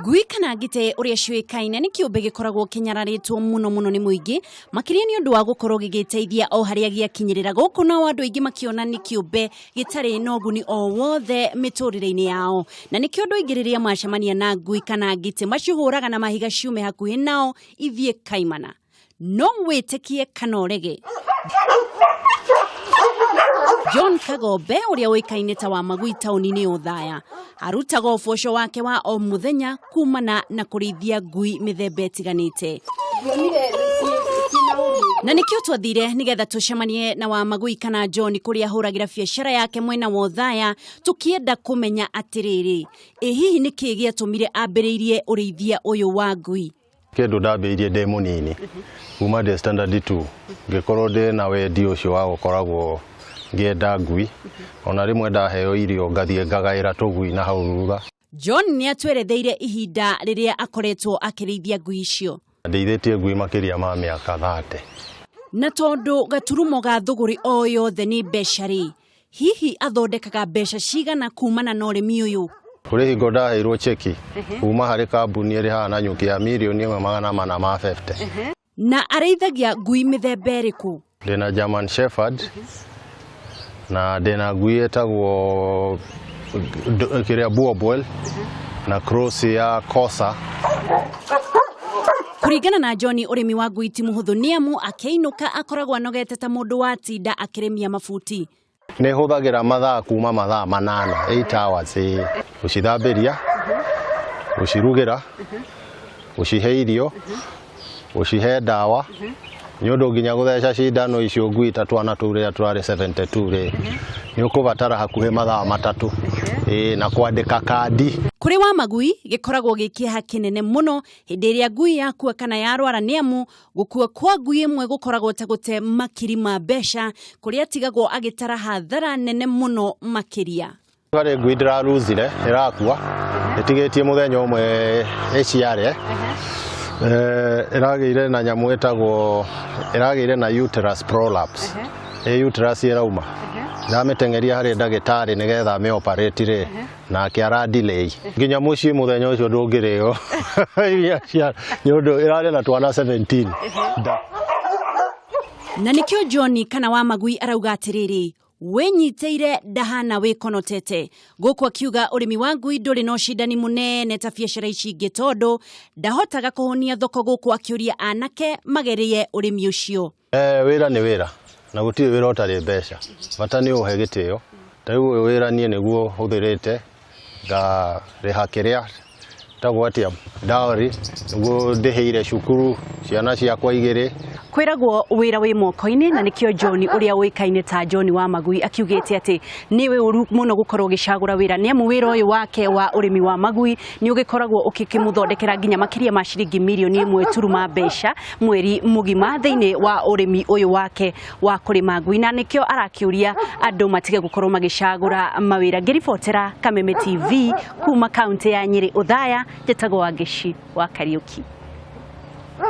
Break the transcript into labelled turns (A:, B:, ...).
A: Ngui kana ngitĩ ũrĩa ciũĩkaine nĩ kĩũmbe gĩkoragwo kĩnyararĩtwo mũno mũno nĩ mũingĩ, makĩria nĩ ũndũ wa gũkorwo gĩgĩteithia o harĩa gĩakinyĩrĩra. Gũkũ nao andũ aingĩ makĩona nĩ kĩũmbe gĩtarĩ na ũguni o wothe mĩtũrĩre-inĩ yao. Na nĩkĩo andũ aingĩ rĩrĩa macemania na ngui kana ngitĩ macihũraga na mahiga ciume hakuhĩ nao ithiĩ kaimana. No wĩtĩkie kana ũrege. John Kagombe ũrĩa ũĩkaine ta wa Magui taũni-inĩ ya Othaya arutaga ũboco wake wa o mũthenya kumana na kũrĩithia ngui mĩthemba ĩtiganĩte. Na nĩkĩo twathire nĩgetha tũcemanie na wa Magui kana John kũrĩa ahũragĩra biacara yake mwena wa Othaya, tũkĩenda kũmenya atĩrĩrĩ, ĩ hihi nĩkĩ gĩatũmire ambĩrĩirie ũrĩithia ũyũ wa ngui?
B: Kĩndũ ndambĩrĩirie ndĩ mũnini kuma ndĩ standard 2, ngĩkorwo ndĩ na wendi ũcio wa gũkoragwo ngĩenda ngui, ona rĩmwe ndaheo irio ngathiĩ ngagaĩra tũgui na hau thutha.
A: John nĩ atweretheire ihinda rĩrĩa akoretwo akĩrĩithia ngui icio.
B: Ndĩithĩtie ngui makĩria ma mĩaka 30.
A: Na tondũ gaturumo ga thũgũrĩ o yothe nĩ mbeca rĩ, hihi athondekaga mbeca cigana kumana na ũrĩmi ũyũ?
B: Kũrĩ hingo ndaheirwo cheki kuma harĩ kambuni ĩrĩ haha Nanyuki ya 1,450,000.
A: Na arĩithagia ngui mĩthemba ĩrĩkũ?
B: Ndĩna German Shepherd na ndĩna ngui ĩtagwo kĩrĩa Boerboel na cross ya Kosa.
A: Kũringana na John, ũrĩmi wa ngui ti mũhũthũ nĩ amu akĩinũka akoragwo anogete ta mũndũ watinda akĩrĩmia mabuti.
B: Nĩ hũthagĩra mathaa kuma mathaa 8, 8 hours, ĩĩ. Gũcithambĩria, gũcirugĩra, gũcihe irio, gũcihe ndawa, nĩ ũndũ nginya gũtheca cindano icio ngui ta twana tũu rĩrĩa tũrarĩ 72 rĩ, nĩ ũkũbatara hakuhĩ mathaa 3, ĩĩ, na kwandĩka kandi.
A: Kũrĩ wa Magui gĩkoragwo gĩ kĩeha kĩnene mũno hĩndĩ ĩrĩa ngui yakua kana yarwara, nĩ amu gũkua kwa ngui ĩmwe gũkoragwo ta gũte makiri ma mbeca, kũrĩa atigagwo agĩtara hathara nene mũno makĩria.
B: Harĩ ngui ndĩraruzire ĩrakua ĩtigĩtie mũthenya ũmwe ĩciare, ĩragĩire na nyamũ ĩtagwo, ĩragĩire na uterus prolapse, ĩ uterus ĩrauma, ndamĩteng'eria harĩ ndagĩtarĩ nĩgetha amĩ operate rĩ, nake ara delay nginya mũciĩ mũthenya ũcio ndũngĩrĩo nĩ ũndũ ĩrarĩ na twana 17.
A: Na nĩkĩo John kana wa Magui arauga atĩrĩrĩ, wĩnyitĩire ndahana wĩkonotete. Gũkũ akiuga ũrĩmi wa ngui ndũrĩ na ũcindani mũnene ta biacara ici ingĩ tondũ ndahotaga kũhũnia thoko, gũkũ akĩũria anake magerie ũrĩmi ũcio.
B: Wĩra nĩ wĩra na gũtirĩ wĩra ũtarĩ mbeca, bata nĩ ũhe gĩtĩo. Ta rĩu ũyũ wĩra niĩ nĩguo hũthĩrĩte ngarĩha kĩrĩa tagwo atĩa dowry, nĩguo ndĩhĩire cukuru ciana ciakwa 2.
A: Kwĩragwo wĩra wĩ moko-inĩ, na nĩkĩo John ũrĩa ũĩkaine ta John wa Magui akiugĩte atĩ nĩ ũru mũno gũkorwo ũgĩcagũra wĩra, nĩ amu wĩra ũyũ wake wa ũrĩmi wa magui nĩ ũgĩkoragwo ũkĩmũthondekera nginya makĩria ma ciringi 1 turuma mbeca mweri mũgima thĩinĩ wa ũrĩmi ũyũ wake wa kũrĩma ngui, na nĩkĩo arakĩũria andũ matige gũkorwo magĩcagũra mawĩra. Ngĩribotera Kameme TV kuma kaunti ya Nyĩrĩ Othaya, njĩtagwo Wangeci wa Kariũki.